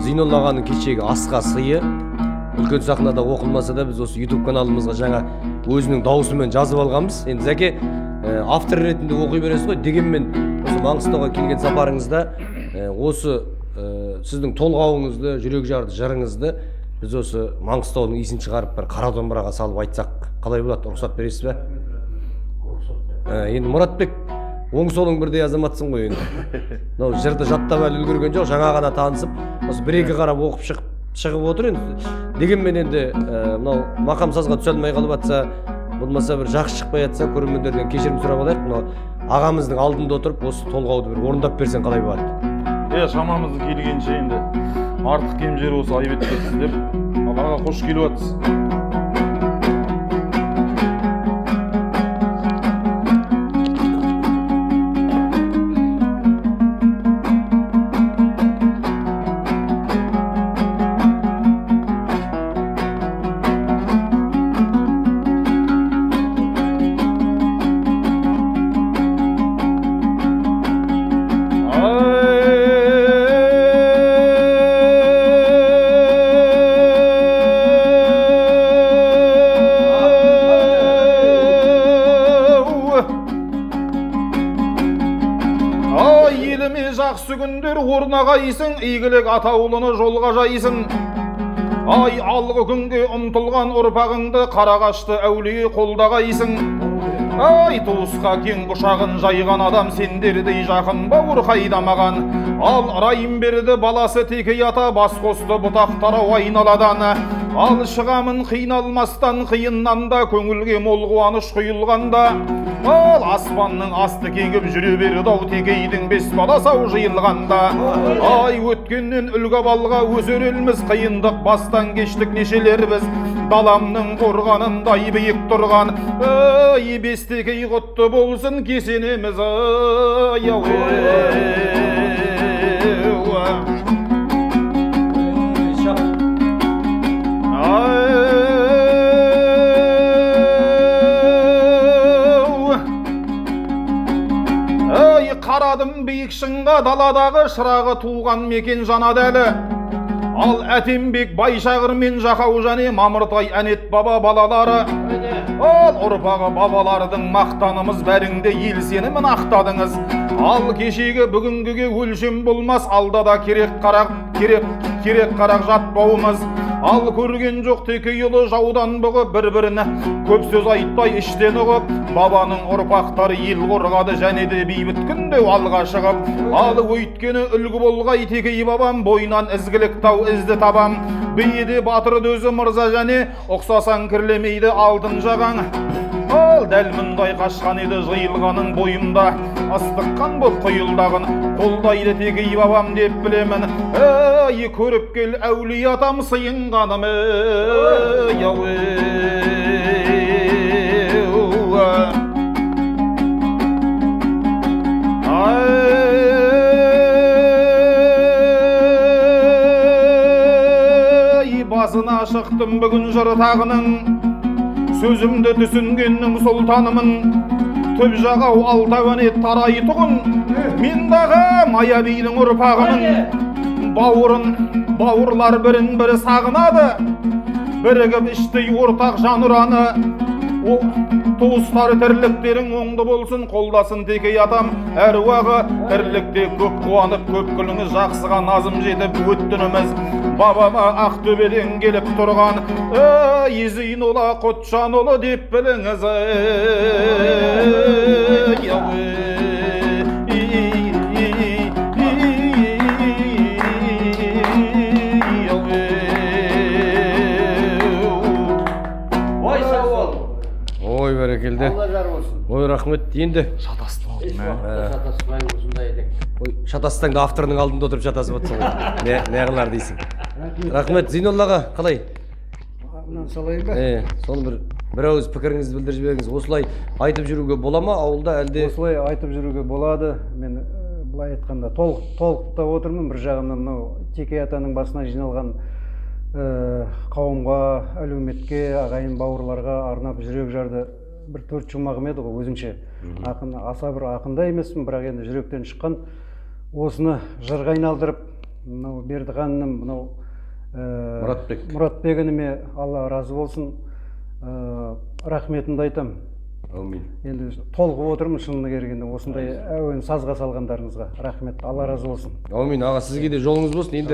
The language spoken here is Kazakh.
Зейнолла ағаның кешегі асқа сыйы үлкен сахнада оқылмаса да, біз осы YouTube каналымызға жаңа өзінің дауысымен жазып алғанбыз. Енді Зәке, автор ретінде оқи бересіз ғой, дегенмен осы Маңғыстауға келген сапарыңызда осы сіздің толғауыңызды, жүрек жарды жырыңызды біз осы Маңғыстаудың иісін шығарып бір қара домбыраға салып айтсақ қалай болады, рұқсат бересіз бе? Енді Мұратбек, оң солың бірдей азаматсың ғой енді. Мынау жырды жаттап әлі үлгерген жоқ, жаңа ғана танысып, осы бір-екі қарап оқып шығып отыр енді. Дегенмен енді мынау мақам сазға түсе алмай қалып жатса, болмаса бір жақсы шықпай жатса, көрермендерден кешірім сұрап алайық. Мынау ағамыздың алдында отырып осы толғауды бір орындап берсең қалай болады? Шамамыздың келгенше енді артық кем жері осы айып етпесіздер. Ал аға, қош келіп жатсыз. Орнағайсың, игілік атаулыны жолға жайсың. Ай, алғы күнге ұмтылған ұрпағыңды қарағашты әулие қолдағайсың. Ай, туысқа кең құшағын жайған адам сендердей жақын бауыр қайдамаған. Ал Райымберді баласы Текей ата бас қосты бұтақ тарау айналадан. Ал шығамын қиналмастан қиыннан да, көңілге мол қуаныш құйылғанда. Ал аспанның асты кеңіп жүре берді ау, Текейдің бес баласы ау жиылғанда. Ай, өткеннен үлгі балға өсер елміз, қиындық бастан кештік нешелербіз. Даламның қорғанындай биік тұрған, ай, бес Текей құтты болсын кесенеміз. Ай, ау, қарадым биік шыңға, даладағы шырағы туған мекен жанады әлі. Ал Әтембек Байшағыр мен Жақау және Мамыртай Әнет баба балалары. Ал ұрпағы бабалардың мақтанымыз, бәріңде ел сенімін ақтадыңыз. Ал кешегі бүгінгіге өлшем болмас, алда да керек қарақ, керек қарақ жатпауымыз. Ал көрген жоқ Текей ұлы жаудан бұғып, бір-біріне көп сөз айтпай іштен ұғып, бабаның ұрпақтары ел қорғады және де бейбіт күнде алға шығып. Ал өйткені үлгі болғай Текей бабам, бойынан ізгілік тау ізді табам. Биі батыр дөзі мырза және ұқсасаң кірлемейді алтын жағаң. Ал дәл мұндай қашқан еді жиылғаның бойымда, ыстыққан боп құйылдағын, қолдайды Текей бабам деп білемін. Ай, көріп кел әулие атам сыйынғаным. Ей, ау, ай, басына шықтым бүгін жыр тағының, сөзімді түсінгеннің сұлтанымын. Түп жағау алтауын тарай тұғын, мен дағы Мая бидің ұрпағымын. Бауырын, бауырлар бірін бірі сағынады, бірігіп іштей ортақ жан ұраны. Туыстары тірліктерің оңды болсын, қолдасын Текей атам әруағы. Тірлікте көп қуанып, көп күліңіз, жақсыға назым жетіп өттініміз. Бабама Ақтөбеден келіп тұрған, ей, Зейнолла Құтжанұлы деп біліңіз. Ой, сау бол. Ой, бәрекелді. Алла жар болсын. Ой, рахмет. Енді шатастым. Еш уақытта шатаспаймын осындай едік. Ой, шатассаң да авторының алдында отырып шатасып отырсың ғой. Не қылар дейсің. Рахмет. Зейнолла аға, қалай? Мынаны салайын ба? Соны бір ауыз пікіріңізді білдіріп жіберіңіз. Осылай айтып жүруге бола ма ауылда әлде? Осылай айтып жүруге болады. Мен былай айтқанда толық та отырмын. Бір жағынан мынау Текей атаның басына жиналған қауымға, әлеуметке, ағайын бауырларға арнап жүрек жарды бір төрт шумағым еді ғой өзімше. Ақын, аса бір ақын да емеспін, бірақ енді жүректен шыққан осыны жырға айналдырып, Мынау Бердіхан інім, мынау Мұратбек. Мұратбек ініме Алла разы болсын, рахметімді айтамын. Әумин. Енді толқып отырмын шынына келгенде, осындай әуен сазға салғандарыңызға рахмет, Алла разы болсын. Әумин, аға, сізге де жолыңыз болсын енді.